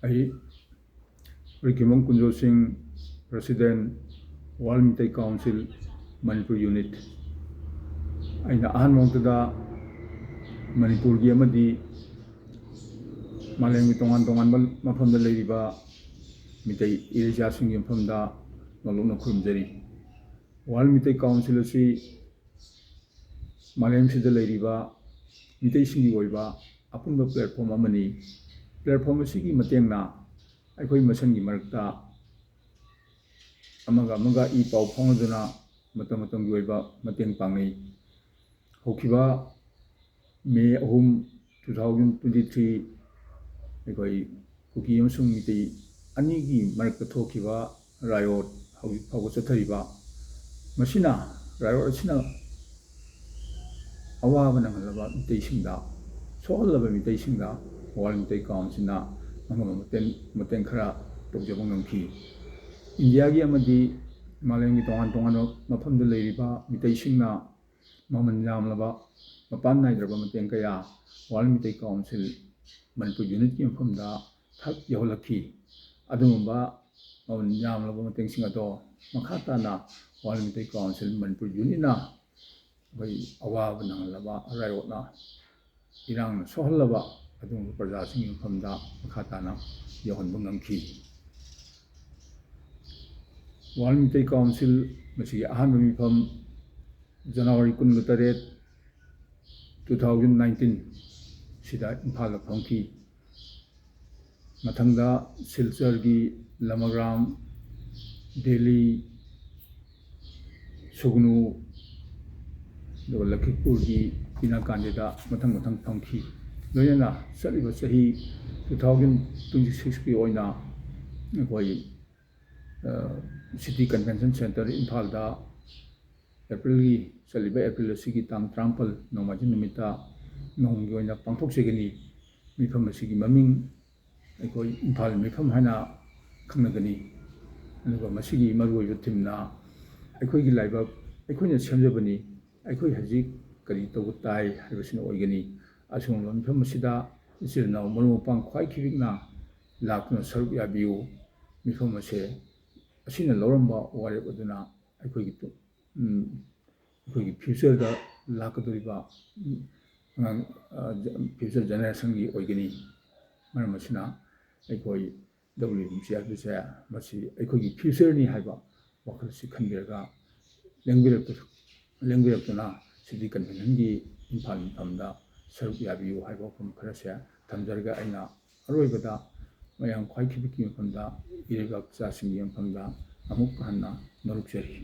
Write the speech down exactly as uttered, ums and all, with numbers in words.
ꯑꯩ ꯔꯤꯈꯤꯃꯪ ꯀꯨꯟꯖꯣ ꯁꯤꯡ, President, World Meitei Council, Manipur Unit꯫ ꯑꯩꯅ ꯑꯍꯥꯟꯕ ꯃꯛꯇꯗ ꯃꯅꯤꯄꯨꯔꯒꯤ ꯑꯃꯗꯤ ꯃꯥꯂꯦꯝꯒꯤ ꯇꯣꯉꯥꯟ ꯇꯣꯉꯥꯟꯕ ꯃꯐꯝꯗ ꯂꯩꯔꯤꯕ ꯃꯤꯇꯩ ꯏꯔꯩꯆꯥꯁꯤꯡꯒꯤ ꯃꯐꯝꯗ ꯅꯣꯂꯨꯛꯅ ꯈꯨꯔꯨꯝꯖꯔꯤ꯫ World Meitei Council ꯑꯁꯤ ꯃꯥꯂꯦꯝꯁꯤꯗ ꯂꯩꯔꯤꯕ ꯃꯤꯇꯩꯁꯤꯡꯒꯤ ꯑꯣꯏꯕ ꯑꯄꯨꯟꯕ platform ꯑꯃꯅꯤ꯫ Platform ꯑꯁꯤꯒꯤ ꯃꯇꯦꯡꯅ ꯑꯩꯈꯣꯏ ꯃꯁꯦꯟꯒꯤ ꯃꯔꯛꯇ ꯑꯃꯒ ꯑꯃꯒ ꯏ ꯄꯥꯎ ꯐꯥꯎꯅꯗꯨꯅ ꯃꯇꯝ ꯃꯇꯝꯒꯤ ꯑꯣꯏꯕ ꯃꯇꯦꯡ ꯄꯥꯡꯅꯩ꯫ ꯍꯧꯈꯤꯕ May ꯑꯍꯨꯝ, two thousand twenty three, ꯑꯩꯈꯣꯏ ꯀꯨꯀꯤ ꯑꯃꯁꯨꯡ ꯃꯤꯇꯩ ꯑꯅꯤꯒꯤ ꯃꯔꯛꯇ ꯊꯣꯛꯈꯤꯕ riot ꯍꯧꯖꯤꯛ ꯐꯥꯎꯕ ꯆꯠꯊꯔꯤꯕ, ꯃꯁꯤꯅ, riot ꯑꯁꯤꯅ ꯑꯋꯥꯕ ꯅꯪꯍꯜꯂꯕ ꯃꯤꯇꯩꯁꯤꯡꯗ, ꯁꯣꯛꯍꯜꯂꯕ ꯃꯤꯇꯩꯁꯤꯡꯗ World Meitei Councilꯅ ꯑꯉꯝꯕ ꯃꯇꯦꯡ, ꯃꯇꯦꯡ ꯈꯔ ꯇꯧꯖꯕ ꯉꯝꯈꯤ꯫ ꯏꯟꯗꯤꯌꯥꯒꯤ ꯑꯃꯗꯤ ꯃꯥꯂꯦꯝꯒꯤ ꯇꯣꯉꯥꯟ ꯇꯣꯉꯥꯟꯕ ꯃꯐꯝꯗ ꯂꯩꯔꯤꯕ ꯃꯤꯇꯩꯁꯤꯡꯅ ꯃꯃꯜ ꯌꯥꯝꯂꯕ, ꯃꯄꯥꯟ ꯅꯥꯏꯗ꯭ꯔꯕ ꯃꯇꯦꯡ ꯀꯌꯥ World Meitei Council ꯃꯅꯤꯄꯨꯔ Unitꯀꯤ ꯃꯐꯝꯗ ꯊꯛ ꯌꯧꯍꯜꯂꯛꯈꯤ꯫ ꯑꯗꯨꯒꯨꯝꯕ ꯃꯃꯜ ꯌꯥꯝꯂꯕ ꯃꯇꯦꯡꯁꯤꯡ ꯑꯗꯣ ꯃꯈꯥ ꯇꯥꯅ World Meitei Council ꯃꯅꯤꯄꯨꯔ Unitꯅ ꯑꯩꯈꯣꯏ ꯑꯋꯥꯕ ꯅꯪꯍꯜꯂꯕ, riotꯅ ꯏꯔꯥꯡꯅ ꯁꯣꯛꯍꯜꯂꯕ ꯑꯗꯨꯒꯨꯝꯕ ꯄ꯭ꯔꯖꯥꯁꯤꯡꯒꯤ ꯃꯐꯝꯗ ꯃꯈꯥ ꯇꯥꯅ ꯌꯧꯍꯟꯕ ꯉꯝꯈꯤ꯫ World Meitei Council ꯃꯁꯤꯒꯤ ꯑꯍꯥꯟꯕ ꯃꯤꯐꯝ January ꯀꯨꯟꯒ ꯇꯔꯦꯠ, two thousand nineteen ꯁꯤꯗ ꯏꯝꯐꯥꯜꯗ ꯐꯝꯈꯤ꯫ ꯃꯊꯪꯗ ꯁꯤꯜꯆꯔꯒꯤ ꯂꯃꯒ꯭ꯔꯥꯝ, ꯗꯦꯜꯂꯤ, ꯁꯨꯒꯅꯨ, ꯑꯗꯨꯒ ꯂꯈꯤꯄꯨꯔꯒꯤ ꯄꯤꯅꯥꯀꯥꯟꯗꯤꯗ ꯃꯊꯪ ꯃꯊꯪ ꯐꯝꯈꯤ꯫ ꯂꯣꯏꯅꯅ ꯆꯠꯂꯤꯕ ꯆꯍꯤ two thousand twenty sixꯀꯤ ꯑꯣꯏꯅ ꯑꯩꯈꯣꯏ, ꯑ, City Convention Centre ꯏꯝꯐꯥꯜꯗ Aprilꯒꯤ, ꯆꯠꯂꯤꯕ April ꯑꯁꯤꯒꯤ ꯇꯥꯡ ꯇꯔꯥꯃꯥꯄꯜ ꯅꯣꯡꯃꯥꯏꯖꯤꯡ ꯅꯨꯃꯤꯠꯇ ꯅꯣꯡꯃꯒꯤ ꯑꯣꯏꯅ ꯄꯥꯡꯊꯣꯛꯆꯒꯅꯤ꯫ ꯃꯤꯐꯝ ꯑꯁꯤꯒꯤ ꯃꯃꯤꯡ ꯑꯩꯈꯣꯏ ꯏꯝꯐꯥꯜ ꯃꯤꯐꯝ ꯍꯥꯏꯅ ꯈꯪꯅꯒꯅꯤ꯫ ꯑꯗꯨꯒ ꯃꯁꯤꯒꯤ ꯃꯔꯨꯑꯣꯏꯕ themeꯅ ꯑꯩꯈꯣꯏꯒꯤ ꯂꯥꯏꯕꯛ ꯑꯩꯈꯣꯏꯅ ꯁꯦꯝꯖꯕꯅꯤ, ꯑꯩꯈꯣꯏ ꯍꯧꯖꯤꯛ ꯀꯔꯤ ꯇꯧꯕ ꯇꯥꯏ ꯍꯥꯏꯕꯁꯤꯅ ꯑꯣꯏꯒꯅꯤ꯫ ꯑꯁꯤꯒꯨꯝꯕ ꯃꯤꯐꯝ ꯑꯁꯤꯗ ꯏꯆꯤꯜ ꯏꯅꯥꯎ ꯃꯔꯨꯞ ꯃꯄꯥꯡ ꯈ꯭ꯋꯥꯏ ꯈꯤꯕꯤꯛꯅ ꯂꯥꯛꯇꯨꯅ ꯁꯔꯨꯛ ꯌꯥꯕꯤꯌꯨ꯫ ꯃꯤꯐꯝ ꯑꯁꯦ ꯑꯁꯤꯅ ꯂꯧꯔꯝꯕ ꯋꯥꯔꯦꯞ ꯑꯗꯨꯅ ꯑꯩꯈꯣꯏꯒꯤ ꯇꯨ-, ꯎꯝ, ꯑꯩꯈꯣꯏꯒꯤ future ꯗ ꯂꯥꯛꯀꯗꯧꯔꯤꯕ, ꯎꯝ, ꯑꯉꯥꯡ, ꯑ, ꯖ-, future generation ꯒꯤ ꯑꯣꯏꯒꯅꯤ꯫ ꯃꯔꯝ ꯑꯁꯤꯅ ꯑꯩꯈꯣꯏ W M C ꯍꯥꯏꯕꯁꯦ ꯃꯁꯤ ꯑꯩꯈꯣꯏꯒꯤ future ꯅꯤ ꯍꯥꯏꯕ ꯋꯥꯈꯜꯁꯤ ꯈꯟꯕꯤꯔꯒ ꯂꯦꯡꯕꯤꯔꯛꯇ-, ꯂꯦꯡꯕꯤꯔꯛꯇꯨꯅ city convention ꯒꯤ ꯏꯝꯐꯥꯜ ꯃꯤꯐꯝꯗ ꯁꯔꯨꯛ ꯌꯥꯕꯤꯌꯨ ꯍꯥꯏꯕ ꯋꯥꯐꯝ ꯈꯔꯁꯦ ꯊꯝꯖꯔꯒ ꯑꯩꯅ ꯑꯔꯣꯏꯕꯗ ꯃꯌꯥꯝ ꯈ꯭ꯋꯥꯏ ꯈꯤꯕꯤꯛꯀꯤ ꯃꯐꯝꯗ ꯏꯔꯩꯕꯥꯛ ꯏꯆꯥꯁꯤꯡꯒꯤ ꯃꯐꯝꯗ ꯑꯃꯨꯛ ꯍꯟꯅ ꯅꯣꯂꯨꯛꯆꯔꯤ꯫